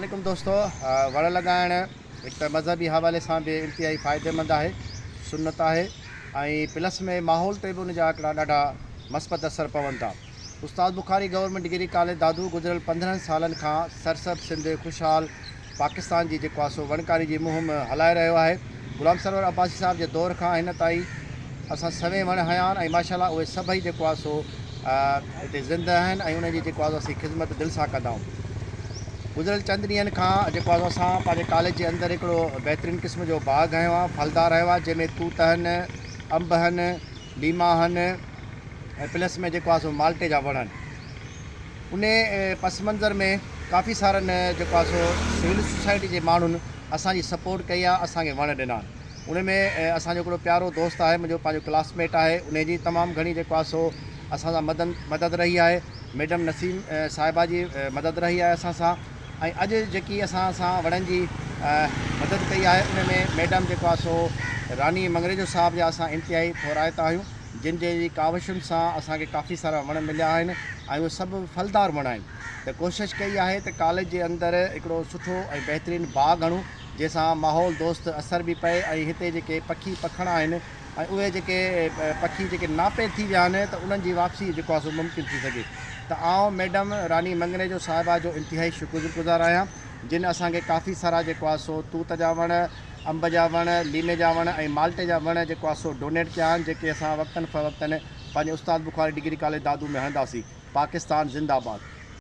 عليڪم دوستو وڻ لڳائڻ هڪ ته مذهبي حوالي سان به انتهائي فائديمند آهي سنت آهي ۽ پلس ۾ ماحول تي به ان جا هڪڙا ڏاڍا مثبت اثر پون ٿا Ustad Bukhari government degree college Dadu گذريل 15 سالن کان سرسبز سنڌ خوشحال پاڪستان جي جيڪو آهي سو وڻڪاري جي مهم هلائي رهيو آهي. غلام سرور عباسي صاحب جي دور کان هن تائين اسان سوين وڻ هنيا آهن ۽ ماشاء الله اهي سڀئي جيڪو آهي سو هتي زنده آهن ۽ انهن جي جيڪو آهي سو اسين خدمت دل سان ڪندا آهيون. گذريل چند ڏينهن کان جيڪو آهي سو اسان پنهنجي ڪاليج جي اندر هڪڙو بهترين قسم جو باغ هنيو آهي، ڦلدار هنيو آهي جنهن ۾ توت آهن، انب آهن، ليما آهن ۽ پلس ۾ جيڪو آهي سو مالٽي جا وڻ آهن. انهي پس منظر ۾ ڪافي سارن جيڪو آهي سو سول سوسائٽي جي ماڻهن اسان جي سپورٽ ڪئي آهي اسان کي وڻ ڏنا آهن ان ۾ اسان جو هڪڙو پيارو دوست آهي منهنجو پنهنجو ڪلاس ميٽ آهي انهي جي تمام گهڻي جيڪو آهي سو اسان سان مدن مدد رهي آهي ميڊم نسيم صاحبه جي مدد رهي آهي اسان سان ۽ اڄ جيڪي اسان سان وڻن جي مدد ڪئي آهي ان ۾ ميڊم جيڪو آهي سو راني مڱريجو صاحب جا اسان انتهائي ٿورائتا آهيون جن جي جي ڪاوشن سان اسان کي ڪافي سارا وڻ مليا آهن ۽ اهي سڀ ڦلدار وڻ آهن ته ڪوشش ڪئي آهي ته ڪاليج جي اندر هڪڙو سٺو ۽ بهترين باغ هڻون جنهن سان ماحول دوست اثر به پئي ۽ هتي جيڪي پکي پکڻ آهن ۽ اهي جيڪي پکي جيڪي ناپيد ٿي ويا آهن ته انهن جي واپسي جيڪو آهي سو ممڪن ٿي سگهي ته آئون ميڊم راني مڱريجو صاحبه جو انتهائي شڪر گذار آهيان جن اسان کي ڪافي سارا جيڪو آهي سو توت جا وڻ انب جا وڻ، ليمي جا وڻ ۽ مالٽي جا وڻ جيڪو آهي سو ڊونيٽ ڪيا آهن جيڪي اسان وقتن فوقتن پنهنجي استاد بخاري ڊگري ڪاليج دادو ۾ هڻنداسين. پاڪستان زنده آباد.